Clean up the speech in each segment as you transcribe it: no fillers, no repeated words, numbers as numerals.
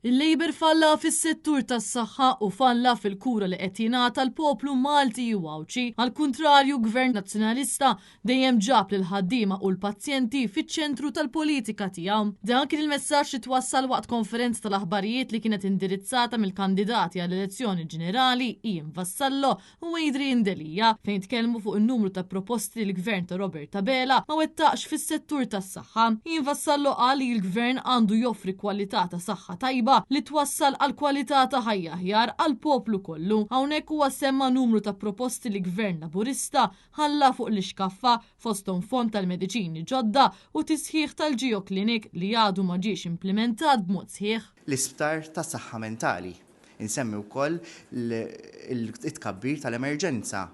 Il-Labour falla fis-settur tas-saħħa u falla fil-kura li qed jingħata l-poplu Malti u Għawdxi. Għall-kuntrarju, Gvern Nazzjonalista dejjem ġab lill-ħaddiema u l-pazjenti fiċ-ċentru tal-politika tiegħu. Dan kien il-messaġġ li twassal waqt konferenza tal-aħbarijiet li kienet indirizzata mill-kandidati għall-elezzjoni ġenerali Ian Vassallo u Adrian Delia fejn tkellmu fuq in-numru ta' proposti li l-Gvern ta' Robert Abela ma wettaqx fis-settur tas-saħħa. Ian Vassallo qal li l-Gvern għandu joffri kwalità ta' saħħa tajba li twassal għal kwalità ta' ħajja aħjar għall-poplu kollu. Hawnhekk huwa semma numru ta' proposti li Gvern Laburista ħalla fuq l-ixkaffa fosthom fond tal-mediċini ġodda u tisħiħ tal-Geo Clinic li għadu ma ġiex implimentat b'mod sħiħ. L-isptar tas-saħħa mentali. Insemmi wkoll it-tkabbir tal-emerġenza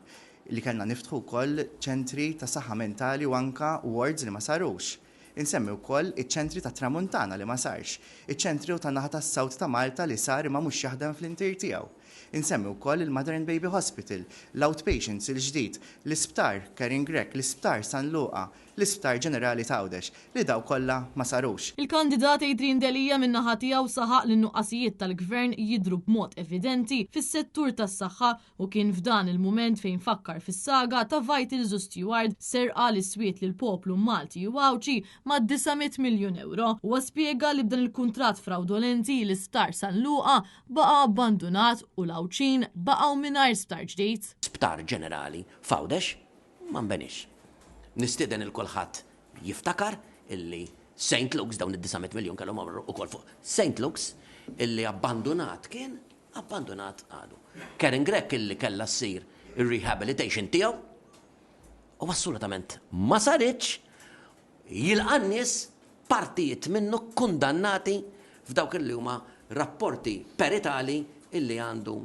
li kellna niftħu wkoll ċentri ta' saħħa mentali u anke wards li ma sarux. Insemmi wkoll iċ-ċentri tat-Tramuntana li ma sarx, iċ-ċentru tan-naħa tas-South ta' Malta li sar imma mhux jaħdem fl-intier tiegħu. Insemmi wkoll il-Mother and Baby Hospital, l-outpatients il-ġdid, l-isptar Karen Grech, l-isptar San Luqa, l-Isptar Ġenerali t'Għawdex, li dawk kollha ma sarux. Il-kandidat Adrian Delia min-naħa tiegħu saħaq li n-nuqqasijiet tal-Gvern jidhru b'mod evidenti fis-settur tas-saħħa u kien f'dan il-mument fejn fakkar fis-saga ta' Vitals u Steward, serqa li swiet lill-poplu Malti u Għawdxi mad-900 miljun ewro. Huwa spjega li b'dan il-kuntratt frawdolenti l-Isptar San Luqa baqa' abbandunat u l-Għawdxin baqgħu mingħajr sptar ġdid. Sptar Ġenerali f'Għawdex ma nbenix. Nistieden il kulħadd jiftakar illi St. Luke's, dawn id-900 miljun kellhom imorru ukoll fuq St. Luke's, illi abbandunat kien, abbandunat għadu. Karen Grech illi kellha ssir ir-rehabilitation tiegħu u assolutament ma saritx, jilqa' n-nies partijiet minnu kkundannati f'dawk illi huma rapporti peritali illi għandu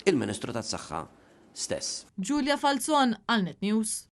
il-Ministru tas-Saħħa stess. Julia Falzon għal Net News.